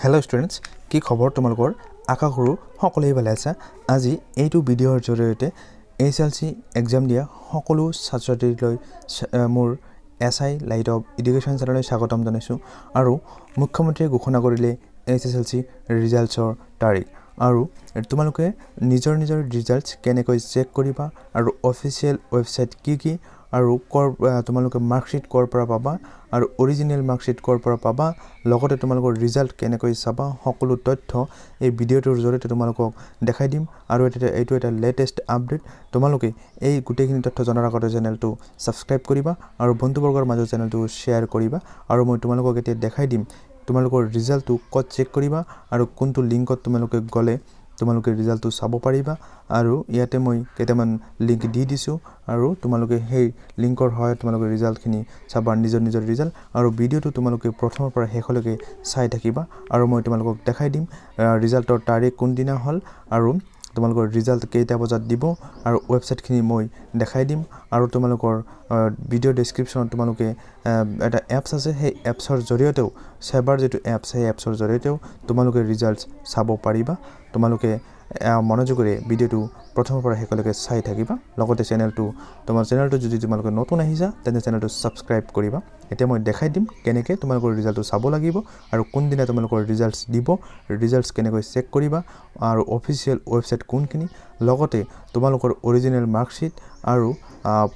Hello' students, কি খবৰ তোমালোকৰ? আশা কৰোঁ সকলোৱে ভালে আছা। আজি এইটো ভিডিঅ'ৰ জৰিয়তে এইচএলচি এক্সাম দিয়া সকলো ছাত্ৰ ছাত্ৰীলৈ মোৰ S I light of education চেনেললৈ স্বাগতম জনাইছোঁ। আৰু মুখ্যমন্ত্ৰীয়ে ঘোষণা কৰিলে এইচএছএলচি ৰিজাল্টছৰ তাৰিখ আৰু তোমালোকে নিজৰ নিজৰ ৰিজাল্টছ কেনেকৈ চেক কৰিবা আৰু অফিচিয়েল ৱেবছাইট কি কি আৰু ক'ৰ তোমালোকে মাৰ্কশ্বিট ক'ৰ পৰা পাবা আৰু অৰিজিনেল মাৰ্কশ্বিট ক'ৰ পৰা পাবা, লগতে তোমালোকৰ ৰিজাল্ট কেনেকৈ চাবা, সকলো তথ্য এই ভিডিঅ'টোৰ জৰিয়তে তোমালোকক দেখাই দিম। আৰু এইটো এটা লেটেষ্ট আপডেট। তোমালোকে এই গোটেইখিনি তথ্য জনাৰ আগতে চেনেলটো ছাবস্ক্ৰাইব কৰিবা আৰু বন্ধুবৰ্গৰ মাজত চেনেলটো শ্বেয়াৰ কৰিবা। আৰু মই তোমালোকক এতিয়া দেখাই দিম তোমালোকৰ ৰিজাল্টটো ক'ত চেক কৰিবা আৰু কোনটো লিংকত তোমালোকে গ'লে তোমালোকে ৰিজাল্টটো চাব পাৰিবা। আৰু ইয়াতে মই কেইটামান লিংক দি দিছোঁ আৰু তোমালোকে সেই লিংকৰ সহায়ত তোমালোকে ৰিজাল্টখিনি চাবা, নিজৰ নিজৰ ৰিজাল্ট। আৰু ভিডিঅ'টো তোমালোকে প্ৰথমৰ পৰা শেষলৈকে চাই থাকিবা আৰু মই তোমালোকক দেখাই দিম ৰিজাল্টৰ তাৰিখ কোনদিনা হ'ল আৰু তোমালোকৰ ৰিজাল্ট কেইটা বজাত দিব আৰু ৱেবছাইটখিনি মই দেখাই দিম। আৰু তোমালোকৰ ভিডিঅ' ডেছক্ৰিপশ্যনত তোমালোকে এটা এপছ আছে, সেই এপছৰ জৰিয়তেও, ছেবাৰ যিটো এপছ, সেই এপছৰ জৰিয়তেও তোমালোকে ৰিজাল্টছ চাব পাৰিবা। তোমালোকে মনোযোগেৰে ভিডিঅ'টো প্ৰথমৰ পৰা শেষলৈকে চাই থাকিবা। লগতে চেনেলটো, তোমাৰ চেনেলটো যদি তোমালোকে নতুন আহিছা, তেন্তে চেনেলটো ছাবস্ক্ৰাইব কৰিবা। এতিয়া মই দেখাই দিম কেনেকৈ তোমালোকৰ ৰিজাল্টটো চাব লাগিব আৰু কোনদিনা তোমালোকৰ ৰিজাল্টছ দিব, ৰিজাল্টছ কেনেকৈ চেক কৰিবা আৰু অফিচিয়েল ৱেবছাইট কোনখিনি, লগতে তোমালোকৰ অৰিজিনেল মাৰ্কশ্বিট আৰু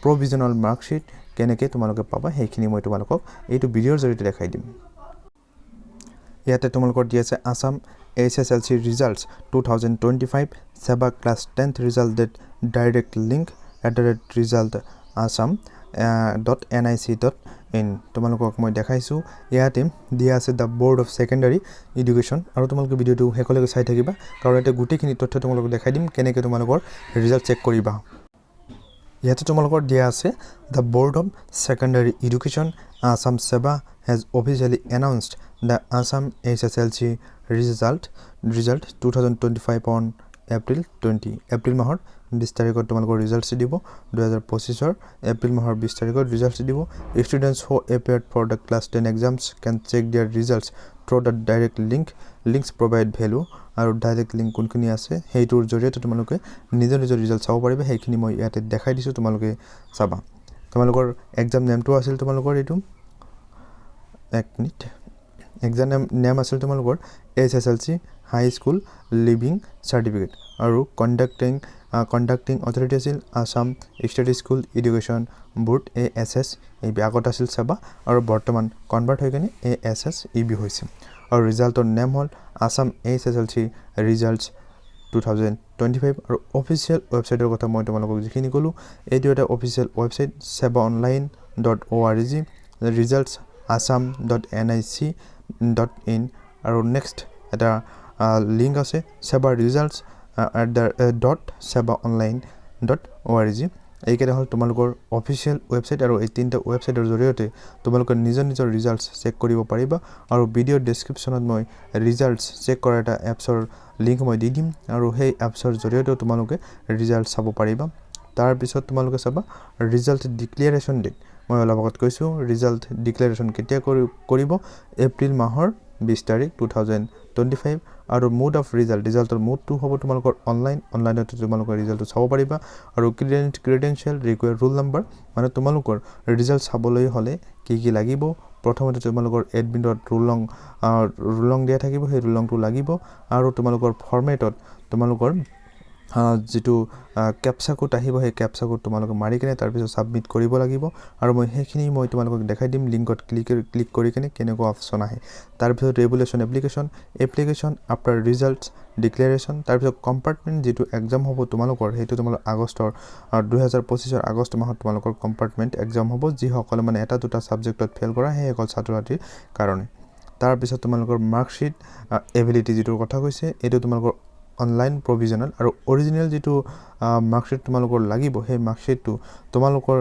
প্ৰভিজনেল মাৰ্কশ্বিট কেনেকৈ তোমালোকে পাবা, সেইখিনি মই তোমালোকক এইটো ভিডিঅ'ৰ জৰিয়তে দেখাই দিম। ইয়াতে তোমালোকৰ দি আছে Assam HSLC results 2025, SEBA class 10th result date, direct link @resultassam.nic.in। তোমালোকক মই দেখাইছোঁ, ইয়াতে দিয়া আছে the Board of Secondary Education। আৰু তোমালোকে ভিডিঅ'টো শেষলৈকে চাই থাকিবা, কাৰণ ইয়াতে গোটেইখিনি তথ্য তোমালোকক দেখাই দিম কেনেকৈ তোমালোকৰ ৰিজাল্ট চেক কৰিবা। ইয়াতে তোমালোকৰ দিয়া আছে, the Board of Secondary Education, Assam, SEBA, has officially announced the Assam HSLC result 2025 on April 20। April মাহৰ 20 তাৰিখত তোমালোকৰ ৰিজাল্টছ দিব। 2025ৰ এপ্ৰিল মাহৰ 20 তাৰিখত ৰিজাল্টছ দিব। Students who appeared for the class 10 exams can check their results through the direct links provide below। আৰু direct link কোনখিনি আছে, সেইটোৰ জৰিয়তে তোমালোকে নিজৰ নিজৰ ৰিজাল্ট চাব পাৰিবা। সেইখিনি মই ইয়াতে দেখাই দিছোঁ, তোমালোকে চাবা। তোমালোকৰ এক্সাম নেমটো আছিল তোমালোকৰ এইটো, এক মিনিট, এক্সাম নেম আছিল তোমালোকৰ HSLC High School Leaving Certificate আৰু কণ্ডাক্টিং অথৰিটি আছিল Assam State School Education Board, ASSEB। আগত আছিল ছেবা আৰু বৰ্তমান কনভাৰ্ট হৈ কিনে এএছএছইবি হৈছে। আৰু ৰিজাল্টৰ নেম হ'ল Assam HSLC results 2025। আৰু অফিচিয়েল ৱেবছাইটৰ কথা মই তোমালোকক যিখিনি ক'লোঁ, এইটো এটা official website, sebaonline.org, results assam.nic.in। আৰু নেক্সট এটা লিংক আছে SEBA results at the .sebaonline.org। এইকেইটা হ'ল তোমালোকৰ অফিচিয়েল ৱেবছাইট আৰু এই তিনিটা ৱেবছাইটৰ জৰিয়তে তোমালোকে নিজৰ নিজৰ ৰিজাল্টছ চেক কৰিব পাৰিবা। আৰু ভিডিঅ'ৰ ডেছক্ৰিপশ্যনত মই ৰিজাল্টছ চেক কৰা এটা এপছৰ লিংক মই দি দিম আৰু সেই এপছৰ জৰিয়তেও তোমালোকে ৰিজাল্ট চাব পাৰিবা। তাৰপিছত তোমালোকে চাবা ৰিজাল্ট ডিক্লেৰেশ্যন ডেট। মই অলপ আগত কৈছোঁ ৰিজাল্ট ডিক্লেৰেশ্যন কেতিয়া কৰিব, এপ্ৰিল মাহৰ 20 তাৰিখ, 2025। আৰু মোড অফ ৰিজাল্ট, ৰিজাল্টৰ মোডটো হ'ব তোমালোকৰ অনলাইন। অনলাইনত তোমালোকৰ ৰিজাল্টটো চাব পাৰিবা। আৰু ক্ৰিডেঞ্চিয়েল ৰিকুৱেৰ ৰোল নাম্বাৰ, মানে তোমালোকৰ ৰিজাল্ট চাবলৈ হ'লে কি কি লাগিব? প্ৰথমতে তোমালোকৰ এডমিটত ৰোল নং দিয়া থাকিব, সেই ৰোল নংটো লাগিব। আৰু তোমালোকৰ ফৰ্মেটত তোমালোকৰ যিটো কেপচা কোড আহিব, সেই কেপচা কোড তোমালোকে মাৰি কিনে তাৰপিছত ছাবমিট কৰিব লাগিব। আৰু মই সেইখিনি মই তোমালোকক দেখাই দিম, লিংকত ক্লিক ক্লিক কৰি কিনে কেনেকুৱা অপশ্যন আহে। তাৰপিছত regulation application after results declaration। তাৰপিছত কম্পাৰ্টমেণ্ট যিটো এক্সাম হ'ব তোমালোকৰ, সেইটো তোমালোকৰ আগষ্টৰ, 2025ৰ আগষ্ট মাহত তোমালোকৰ কম্পাৰ্টমেণ্ট এক্সাম হ'ব, যিসকলে মানে এটা দুটা ছাবজেক্টত ফেইল কৰা, সেইসকল ছাত্ৰ ছাত্ৰীৰ কাৰণে। তাৰপিছত তোমালোকৰ মাৰ্কশ্বিট এভেইলেবিলিটি যিটোৰ কথা কৈছে, এইটো তোমালোকৰ অনলাইন, প্ৰভিজনেল আৰু অৰিজিনেল যিটো মাৰ্কশ্বিট তোমালোকৰ লাগিব, সেই মাৰ্কশ্বিটটো তোমালোকৰ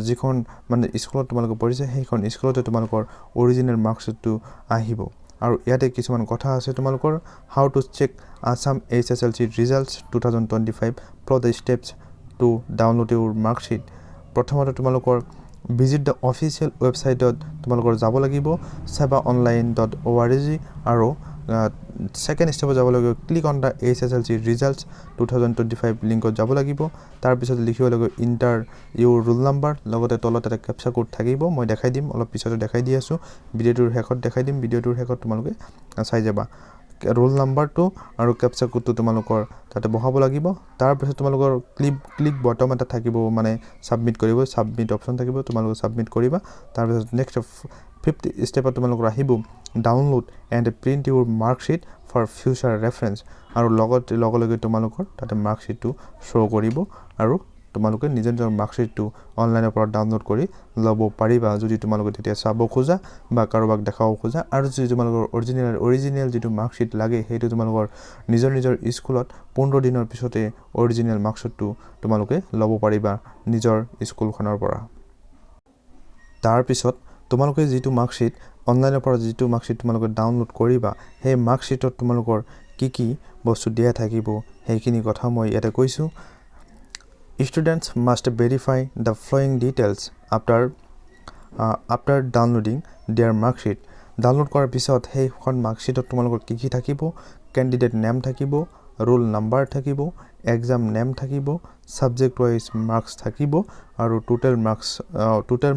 যিখন মানে স্কুলত তোমালোকে পঢ়িছে, সেইখন স্কুলতে তোমালোকৰ অৰিজিনেল মাৰ্কশ্বিটটো আহিব। আৰু ইয়াতে কিছুমান কথা আছে তোমালোকৰ, how to check Assam HSLC results 2025, follow the steps to download your marksheet। প্ৰথমতে তোমালোকৰ ভিজিট the official ৱেবছাইটত তোমালোকৰ যাব লাগিব, sebaonline.org। আৰু ছেকেণ্ড ষ্টেপত যাব লাগিব। Click on the HSLC results 2025 লিংকত যাব লাগিব। তাৰপিছত লিখিব লাগিব "Enter your roll number"। লগতে তলত এটা কেপচা কোড থাকিব। মই দেখাই দিম, অলপ পিছতে দেখাই দি আছোঁ। ভিডিঅ'টোৰ শেষত দেখাই দিম। ভিডিঅ'টোৰ শেষত তোমালোকে চাই যাবা। ৰোল নাম্বাৰটো আৰু কেপচা কোডটো তোমালোকৰ তাতে বহাব লাগিব। তাৰপিছত তোমালোকৰ ক্লিক ক্লিক বটম এটা থাকিব, মানে ছাবমিট কৰিব, ছাবমিট অপশ্যন থাকিব। তোমালোকে ছাবমিট কৰিবা। তাৰপিছত নেক্সট ফিফ্থ ষ্টেপত তোমালোকৰ আহিব "Download and print your marksheet for future reference"। আৰু লগে লগে তোমালোকৰ তাতে মাৰ্কশ্বিটটো শ্ব' কৰিব আৰু তোমালোকে নিজৰ নিজৰ মাৰ্কশ্বিটটো অনলাইনৰ পৰা ডাউনলোড কৰি ল'ব পাৰিবা, যদি তোমালোকে তেতিয়া চাব খোজা বা কাৰোবাক দেখাব খোজা। আৰু যদি তোমালোকৰ অৰিজিনেল যিটো মাৰ্কশ্বিট লাগে, সেইটো তোমালোকৰ নিজৰ নিজৰ স্কুলত 15 দিনৰ পিছতে অৰিজিনেল মাৰ্কশ্বিটটো তোমালোকে ল'ব পাৰিবা নিজৰ স্কুলখনৰ পৰা। তাৰপিছত তোমালোকে যিটো মাৰ্কশ্বিট অনলাইনৰ পৰা যিটো মাৰ্কশ্বিট তোমালোকে ডাউনলোড কৰিবা, সেই মাৰ্কশ্বিটত তোমালোকৰ কি কি বস্তু দিয়া থাকিব, সেইখিনি কথা মই ইয়াতে কৈছোঁ। Students must verify the following details after downloading their marksheet. Download কৰাৰ পিছত সেইখন মাৰ্কশ্বিটত তোমালোকৰ কি কি থাকিব? কেণ্ডিডেট নেম থাকিব, ৰোল নাম্বাৰ থাকিব, এক্সাম নেম থাকিব, ছাবজেক্ট ৱাইজ মাৰ্কছ থাকিব আৰু total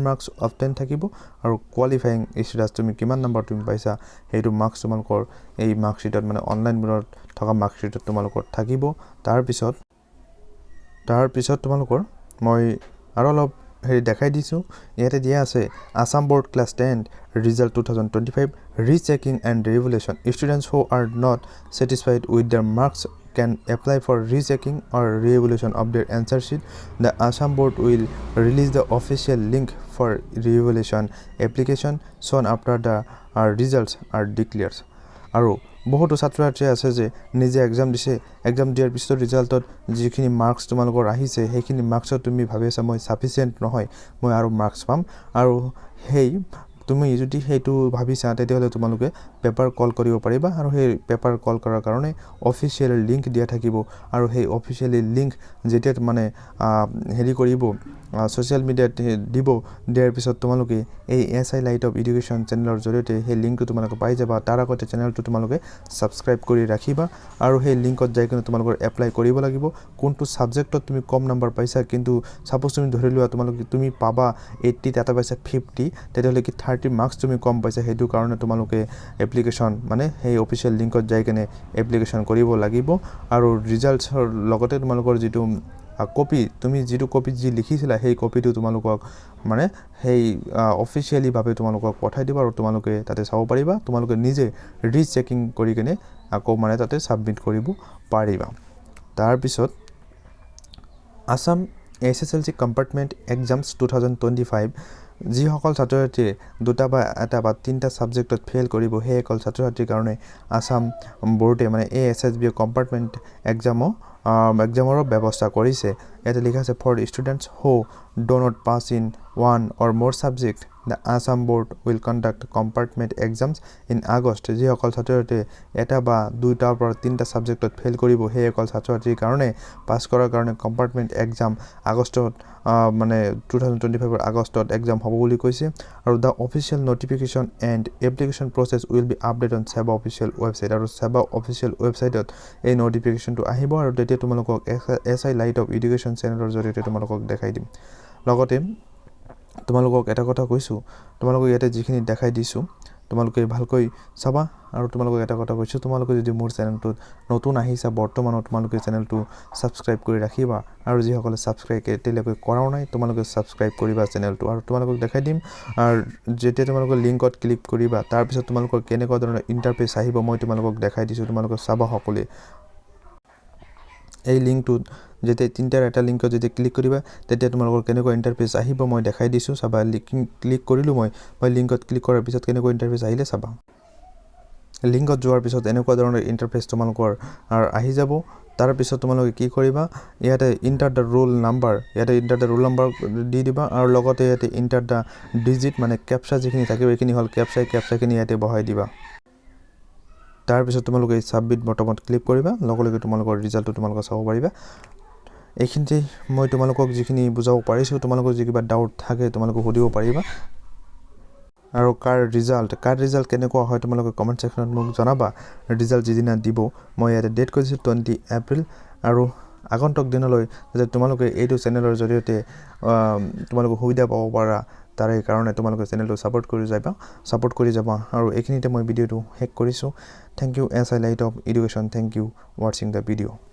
marks obtained থাকিব আৰু কোৱালিফাইং ষ্টেটাছ, তুমি কিমান নাম্বাৰ তুমি পাইছা, সেইটো মাৰ্কছ তোমালোকৰ এই মাৰ্কশ্বিটত, মানে অনলাইন মোডত থকা মাৰ্কশ্বিটত তোমালোকৰ থাকিব। তাৰপিছত তোমালোকৰ মই আৰু অলপ হেৰি দেখাই দিছোঁ। ইয়াতে দিয়া আছে, "Assam Board Class 10 result 2025 rechecking and revaluation. Students who are not satisfied with their marks can apply for rechecking or re-evaluation of their answer sheet. The Assam Board will release the official link for re-evaluation application soon after the results are declared." আৰু বহুতো ছাত্ৰ ছাত্ৰী আছে যে নিজে exam দিছে, exam দিয়াৰ পিছত ৰিজাল্টত যিখিনি মাৰ্কছ তোমালোকৰ আহিছে, সেইখিনি মাৰ্কছত তুমি ভাবি আছা, মই ছাফিচিয়েণ্ট নহয়, মই আৰু মাৰ্কছ পাম। আৰু সেই তুমি যদি সেইটো ভাবিছা, তেতিয়াহ'লে তোমালোকে পেপাৰ কল কৰিব পাৰিবা। আৰু সেই পেপাৰ কল কৰাৰ কাৰণে অফিচিয়েল লিংক দিয়া থাকিব। আৰু সেই অফিচিয়েলি লিংক যেতিয়া মানে হেৰি কৰিব, ছ'চিয়েল মিডিয়াত দিব, দিয়াৰ পিছত তোমালোকে এই S I light of education চেনেলৰ জৰিয়তে সেই লিংকটো তোমালোকে পাই যাবা। তাৰ আগতে চেনেলটো তোমালোকে ছাবস্ক্ৰাইব কৰি ৰাখিবা। আৰু সেই লিংকত যাই কিনে তোমালোকৰ এপ্লাই কৰিব লাগিব, কোনটো ছাবজেক্টত তুমি কম নাম্বাৰ পাইছা। কিন্তু ছাপ'জ তুমি ধৰি লোৱা, তোমালোকে তুমি পাবা 80, তাতে পাইছা 50, তেতিয়াহ'লে কি 30 মাৰ্কছ তুমি কম পাইছা। সেইটো কাৰণে তোমালোকে এপ্লিকেশ্যন, মানে সেই অফিচিয়েল লিংকত যাই কেনে এপ্লিকেশ্যন কৰিব লাগিব। আৰু ৰিজাল্টছৰ লগতে তোমালোকৰ যিটো কপি, তুমি যিটো কপিত যি লিখিছিলা, সেই কপিটো তোমালোকক মানে সেই অফিচিয়েলিভাৱে তোমালোকক পঠাই দিব আৰু তোমালোকে তাতে চাব পাৰিবা। তোমালোকে নিজে ৰিচেকিং কৰি কেনে আকৌ মানে তাতে ছাবমিট কৰিব পাৰিবা। তাৰপিছত Assam HSLC compartment exams 2025। যিসকল ছাত্ৰ ছাত্ৰীয়ে দুটা বা এটা বা তিনিটা ছাবজেক্টত ফেইল কৰিব, সেইসকল ছাত্ৰ ছাত্ৰীৰ কাৰণে আছাম বৰ্ডে, মানে এএছএছবি কম্পাৰ্টমেণ্ট এক্সামৰো ব্যৱস্থা কৰিছে। ইয়াতে লিখা আছে, "For students who do not pass in one or more subject, the Assam Board will conduct compartment exams in August." যিসকল ছাত্ৰ ছাত্ৰীয়ে এটা বা দুটাৰ পৰা তিনিটা ছাবজেক্টত ফেইল কৰিব, সেইসকল ছাত্ৰ ছাত্ৰীৰ কাৰণে পাছ কৰাৰ কাৰণে কম্পাৰ্টমেণ্ট এক্সাম আগষ্টত, মানে 2025ৰ আগষ্টত এক্সাম হ'ব বুলি কৈছে। আৰু "The official notification and application process will be update on SEBA official website." আৰু ছেবা অফিচিয়েল ৱেবছাইটত এই নটিফিকেশ্যনটো আহিব আৰু তেতিয়া তোমালোকক S I light of education চেনেলৰ জৰিয়তে তোমালোকক দেখাই দিম। লগতে তোমালোকক এটা কথা কৈছোঁ, তোমালোকক ইয়াতে যিখিনি দেখাই দিছোঁ, তোমালোকে ভালকৈ চাবা। আৰু তোমালোকক এটা কথা কৈছোঁ, তোমালোকে যদি মোৰ চেনেলটোত নতুন আহিছা বৰ্তমানত, তোমালোকে চেনেলটো ছাবস্ক্ৰাইব কৰি ৰাখিবা। আৰু যিসকলে ছাবস্ক্ৰাইব এতিয়ালৈকে কৰাও নাই, তোমালোকে ছাবস্ক্ৰাইব কৰিবা চেনেলটো। আৰু তোমালোকক দেখাই দিম। আৰু যেতিয়া তোমালোকে লিংকত ক্লিক কৰিবা, তাৰপিছত তোমালোকৰ কেনেকুৱা ধৰণৰ ইণ্টাৰফেচ আহিব, মই তোমালোকক দেখাই দিছোঁ, তোমালোকে চাবা সকলোৱে। এই লিংকটোত যেতিয়া তিনিটাৰ এটা লিংকত যেতিয়া ক্লিক কৰিবা, তেতিয়া তোমালোকৰ কেনেকুৱা ইণ্টাৰফেচ আহিব, মই দেখাই দিছোঁ, চাবা। ক্লিক কৰিলোঁ মই। মই লিংকত ক্লিক কৰাৰ পিছত কেনেকুৱা ইণ্টাৰফেচ আহিলে চাবা। লিংকত যোৱাৰ পিছত এনেকুৱা ধৰণৰ ইণ্টাৰফেচ তোমালোকৰ আহি যাব। তাৰপিছত তোমালোকে কি কৰিবা? ইয়াতে "Enter the roll number", ইয়াতে "Enter the roll number" দি দিবা। আৰু লগতে ইয়াতে "Enter the digit", মানে কেপচা যিখিনি থাকিব, এইখিনি হ'ল কেপচা। কেপচাখিনি ইয়াতে বহাই দিবা। তাৰপিছত তোমালোকে এই ছাবমিট বটমত ক্লিক কৰিবা। লগে লগে তোমালোকৰ ৰিজাল্টটো তোমালোকে চাব পাৰিবা। এইখিনিতে মই তোমালোকক যিখিনি বুজাব পাৰিছোঁ, তোমালোকৰ যি কিবা ডাউট থাকে, তোমালোকে সুধিব পাৰিবা। আৰু কাৰ ৰিজাল্ট কেনেকুৱা হয়, তোমালোকে কমেণ্ট ছেকশ্যনত মোক জনাবা। ৰিজাল্ট যিদিনা দিব, মই ইয়াতে ডেট কৈছোঁ 20 এপ্ৰিল। আৰু আগন্তুক দিনলৈ যাতে তোমালোকে এইটো চেনেলৰ জৰিয়তে তোমালোকে সুবিধা পাব পাৰা, তাৰে কাৰণে তোমালোকে চেনেলটো ছাপোৰ্ট কৰি যাবা। আৰু এইখিনিতে মই ভিডিঅ'টো শেষ কৰিছোঁ। Thank you, SI Light of Education. Thank you watching the video.